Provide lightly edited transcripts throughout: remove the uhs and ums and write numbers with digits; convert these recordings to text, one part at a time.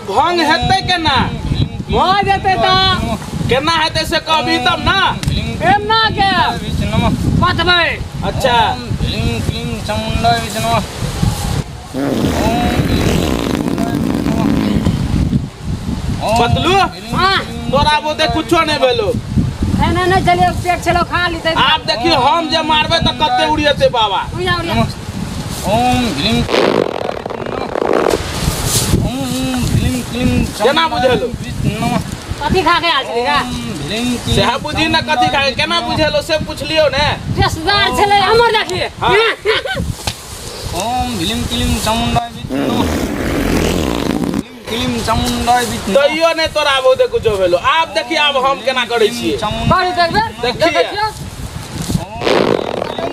भंग हेतै केना? भऽ जेतै तऽ। केना हेतै से कहबी तब ना। एना के बतबै। अच्छा। बतलू। हाँ। तोरा बोते कुछो नहीं भेलो। एना नहि छलियै, पेट छलो खा ली। आब देखियो हम जे मारबै तऽ कते उड़ियेतै बाबा। उड़िया उड़िया। ओम ह्रीं ओम ह्रीं क्लीं। केना बुझेलो? कथी खा के आयल छलै रे? सेहा बुझी ने कथी खा के केना बुझेलो से पुछलियो ने। टेस्टदार छलै हमर, देखिए। हाँ। ओम ह्रीं क्लीं चामुण्डाय विष्णु क्लीं चामुण्डाय विष्णु। तैयो नहि तोरा बहुते कुछो भेलो। आब देखी आब हम केना करै छियै। करू देखबे। देखिए। देखै छियौ।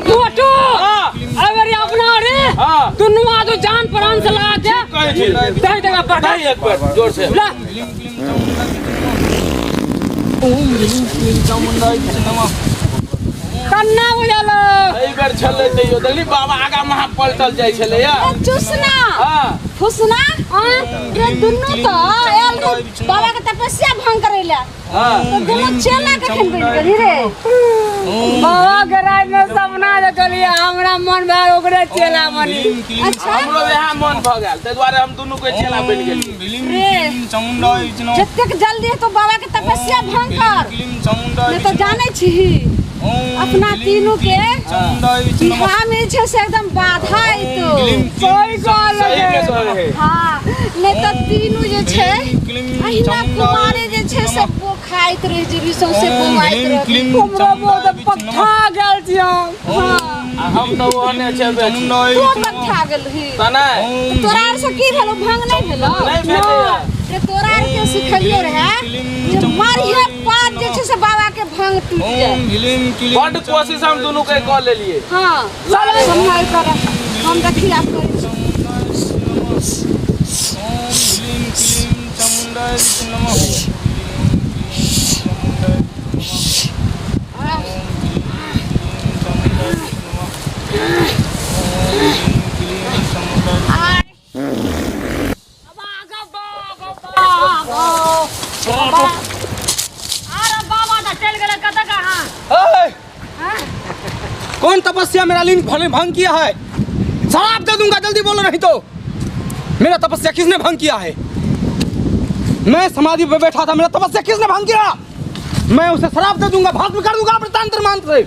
मोटू। हाँ। अगर ये अपना रे हाँ। दुनू आदमी जान प्राण से लगा के कहै छी। दही देगा पटा। दही एक बेर जोर से। ला। ह्रीं क्लीं चामुण्डाय विष्णु ओम ह्रीं क्लीं चामुण्डाय विष्णु। कन्ना बुझल। एहि बेर छलै तैयो देखली बाबा आगा महा पलटल जाइ छलै या। चूसना। हाँ। फुसना रे, दुनू तो आयल रहे बाबा के तपस्या भंग करे ला। हाँ। तो दुनू चेला कखन बनि गेली रे? बाबा के रात में सपना देखलियै, हमरा मन भेल ओकरे चेला बनी। अच्छा। हमरो वएह मन भऽ गेल, ताहि दुआरे हम दुनू के चेला बनि गेलियै। रे जतेक जल्दी हेतौ बाबा के तपस्या भंग कर, नहीं तो जानै छीही अपना तीनू के बिहार में जे छै से एकदम बाधा अयतौ। सही कहल। सही में कहै है। हाँ, नहीं तो तीनू जे छै अहिना कुमारे जे छै से खाइत रहि जेबी, सौंसे बौआइत रहबी। हमरो बहुत पट्ठा गेल छी हम। हाँ। आ हम तऽ ओहने छै बेसी। तू पट्ठा गेलही? तऽ नहि। तोरा आर से की भेलो, भंग नहि भेलो? नहि भेलैया। रे तोरा आर के सिखलियो रहे जे मारिहे पात जे छै से बाबा के भंग टूटि जाए। बड्ड कोशिश हम दुनू के कऽ लेलियै। हाँ, सम्हाल कर, हम देखी आब करै छी। अरे बाबा तऽ चलि गेलै कतऽ कहाँ? ए, कौन तपस्या मेरा लिंग भले भंग किया है? शराब दे दूंगा, जल्दी बोलो, नहीं तो। मेरा तपस्या किसने भंग किया है? मैं समाधि पे बैठा था, मेरा तपस्या किसने भंग किया? मैं उसे शराब दे दूंगा, भस्म कर दूंगा अपने तंत्र मंत्र से।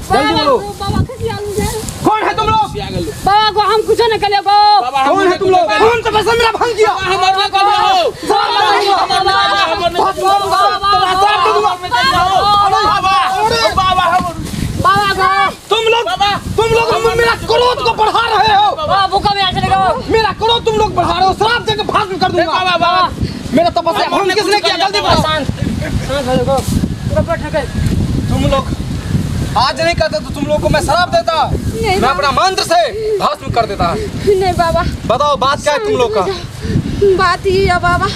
जल्दी बोलो। बाबा खिसियालू छै। कौन है तुम लोग? सिया गेलू। बाबा को हम कुछो नहि कहलियै गो। बाबा हम कौन है तुम लोग? कौन तपस्या मेरा भंग किया? हमर नहि कहलियै हौ। शराब दे दूंगा। हमर नहि कहलियै, हमर नहि भस्म कर दूंगा, तोरा शराब दे दूंगा। हमर नहि कहलियै हौ। बाबा बाबा हम बाबा गो। तुम लोग, तुम लोग मेरा क्रोध को बढ़ा रहे हो। बाबा भूखा में आयल छलै गो। मेरा क्रोध तुम लोग बढ़ा रहे हो, शराब देके भस्म कर दूंगा। बाबा बाबा मेरा तपस्या भंग किसने किया? जल्दी बताओ। शांत शांत हो गो, पूरा पेट ठके। तुम लोग आज नहीं करते तो तुम लोग को मैं शराब देता, नहीं मैं बाबा। अपना मंत्र से भस्म कर देता। नहीं बाबा। बताओ बात क्या है तुम लोग का? बात ई है बाबा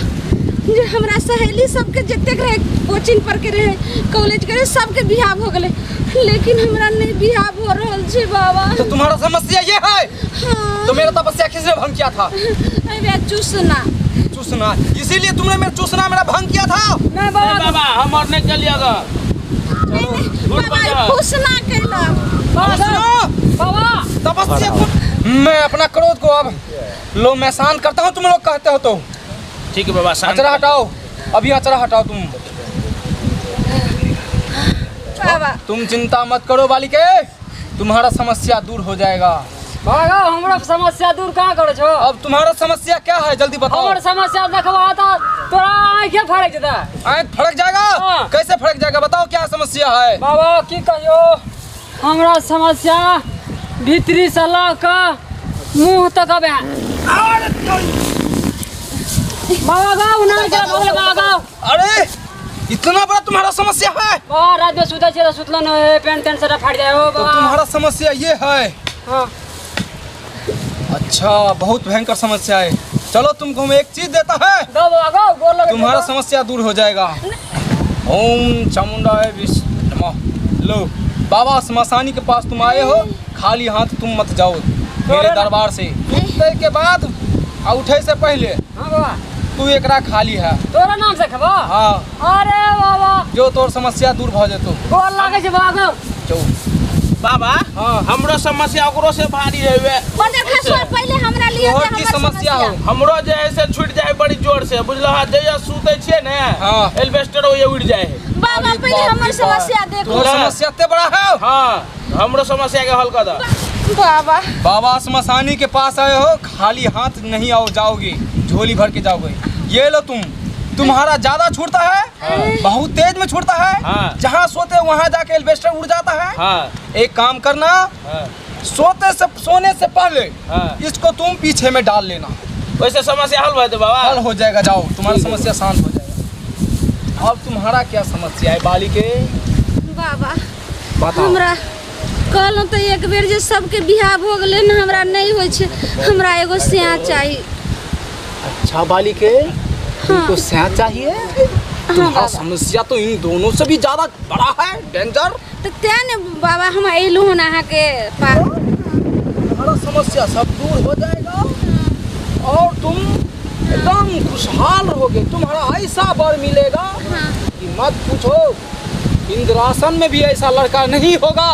जे हमरा सहेली सबके जतेक रहे, कोचिंग पर के रहे, कॉलेज के रहे, सबके बियाह भ गेलै, लेकिन हमरा नहीं बियाह भ रहल छै बाबा। तो तुम्हारा समस्या ये है? हाँ। तो मेरा तपस्या किसने भंग किया था? अरे चूसना। चूसना, इसीलिए तुमने मेरा चूसना मेरा भंग किया था। नहि बाबा। बाबा हमर नहि कहलियै ग। नहीं नहीं झूठ बाबा, बजा। फूसना कैलक। बाबा। चूसना। बाबा। तपस्या को मैं अपना क्रोध को अब लो मैं शांत करता हूँ, तुम लोग कहते हो तो। ठीक है बाबा, शांत। अचरा हटाओ अभी, अचरा हटाओ तुम। बाबा। तुम चिंता मत करो बालिके, तुम्हारा समस्या दूर हो जाएगा। बाबा गो, हमरा समस्या दूर कहाँ करै छौ? अब तुम्हारा समस्या क्या है, जल्दी बताओ। हमर समस्या देखबा तऽ तोरा आँखे फड़क जेतै। आँख फड़क जाएगा? हाँ। कैसे फड़क जाएगा, बताओ क्या समस्या है? बाबा की कहियो, हमरा समस्या भीतरी से लऽ कऽ मुँह तक अबे। बाबा गाँव ना जा भगले बाबा गाँव। अरे इतना बड़ा तुम्हारा समस्या है? बाबा रात में सुतै छियै तऽ सुतलो नहि होय, पैंट तैंट सबटा फाटि जाइ हो। तो बाबा तुम्हारा समस्या ये है? हाँ। अच्छा, बहुत भयंकर समस्या है। चलो तुमको हम एक चीज देता है। दो बाबा गो, गोर लगै छी। तुम्हारा गो। समस्या दूर हो जाएगा। ओम चामुंडाय विष्णु नमः। लो बाबा स्मशानी के पास तुम आए हो, खाली हाथ तुम मत जाओ मेरे दरबार से। सुतने के बाद और उठे से पहले हाँ बाबा। तू एकरा खाली है। तोरा नाम से खेबो? हाँ। अरे बाबा, जो तोर समस्या दूर भ जेतो। गोर लागै छै बाबा। जो बाबा, हाँ। हमरो समस्या ओकरो से भारी है वे। बंदर खसुआ पहिले हमरा लिए तोहर दे की हमर समस्या हो? हमरो जे है से छूट जाए बड़ी जोर से, बुझलो? हाँ, जहिया सुते छियै ने, हाँ। एल्बेस्टर ओये उड़ जाए है। बाबा, अरे पहिले बाप हमर रे बाप। समस्या देखो। तोहर समस्या इतने बड़ा है? हाँ, हमरो समस्या के हल कर दे। बाबा। बाबा श्मशानी के पास आए हो, खाली हाथ नहीं आओ जाओगे, झोली भर के जाओगे। ये लो तुम, तुम्हारा ज्यादा छूटता है, बहुत तेज में छूटता है। हाँ। जहाँ सोते हो वहाँ जाके एल्बेस्टर उड़ जाता है। हाँ। एक काम करना, हाँ। सोते से सोने से पहले हाँ। इसको तुम पीछे में डाल लेना। वैसे समस्या हल भए बाबा? हल हो जाएगा, जाओ, तुम्हारा समस्या शांत हो जाएगा। अब तुम्हारा क्या समस्या है बालिके? बाबा, बताओ। हमरा कहलहुँ तऽ एक बेर जे सबके बियाह भऽ गेलै ने, हमरा नहि होइ छै, हमरा एगो स्याह चाही। अच्छा बालिके, तुमको स्या चाहिए? तुम्हारा बाबा। समस्या तो इन दोनों से भी ज्यादा बड़ा है, डेंजर। तऽ तें ने बाबा हम अयलहुँ हन अहाँके पास। तुम्हारा समस्या सब दूर हो जाएगा और तुम एकदम खुशहाल रहोगे। तुम्हारा ऐसा वर मिलेगा कि मत पूछो, इंद्रासन में भी ऐसा लड़का नहीं होगा,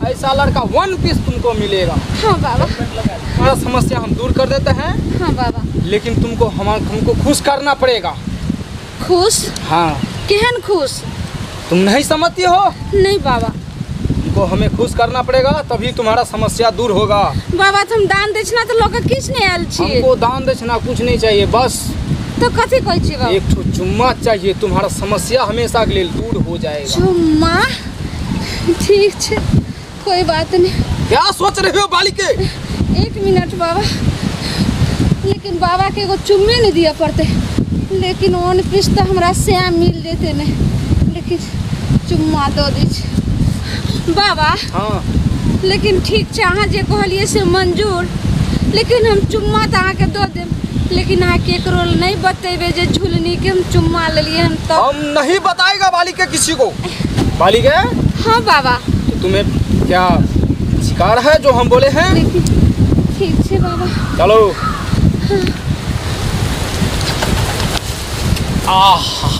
ऐसा लड़का वन पीस तुमको मिलेगा। हाँ बाबा। तुम्हारा समस्या हम दूर कर देते हैं। हाँ बाबा। लेकिन तुमको हम हमको खुश करना पड़ेगा। खुश? हाँ। केहन खुश? तुम नहीं समझती हो? नहीं बाबा। तुमको हमें खुश करना पड़ेगा, तभी तुम्हारा समस्या दूर होगा। बाबा, तऽ हम दान दक्षिणा तऽ लऽ कऽ किछु नहि आयल छी। हमको दान दक्षिणा कुछ नहीं चाहिए, बस तऽ कथी कहै छी बाबा? एक ठो चुम्मा चाहिए, तुम्हारा समस्या हमेशा के लिए दूर हो जाएगा। चुम्मा? ठीक छै, कोई बात नहीं। क्या सोच रहे हो बालिके? एक मिनट बाबा, लेकिन बाबा के एगो चुम्मे नहीं दिअ पड़तै, लेकिन वन पीस तऽ हमरा सएह मिल जेतै ने, लेकिन चुम्मा दऽ दै छै बाबा। हाँ। लेकिन ठीक छै, अहाँ जे कहलियै से मंजूर, लेकिन हम चुम्मा तऽ अहाँके दऽ देब, लेकिन अहाँ केकरो नहि बतेबै जे झुलनीके हम चुम्मा लेलियै हन। तऽ हम नहीं बताएगा बालिके किसी को। बालिके। हाँ बाबा। तो तुम्हें क्या शिकार है जो हम बोले हैं? लेकिन ठीक छै बाबा। चलो। आह।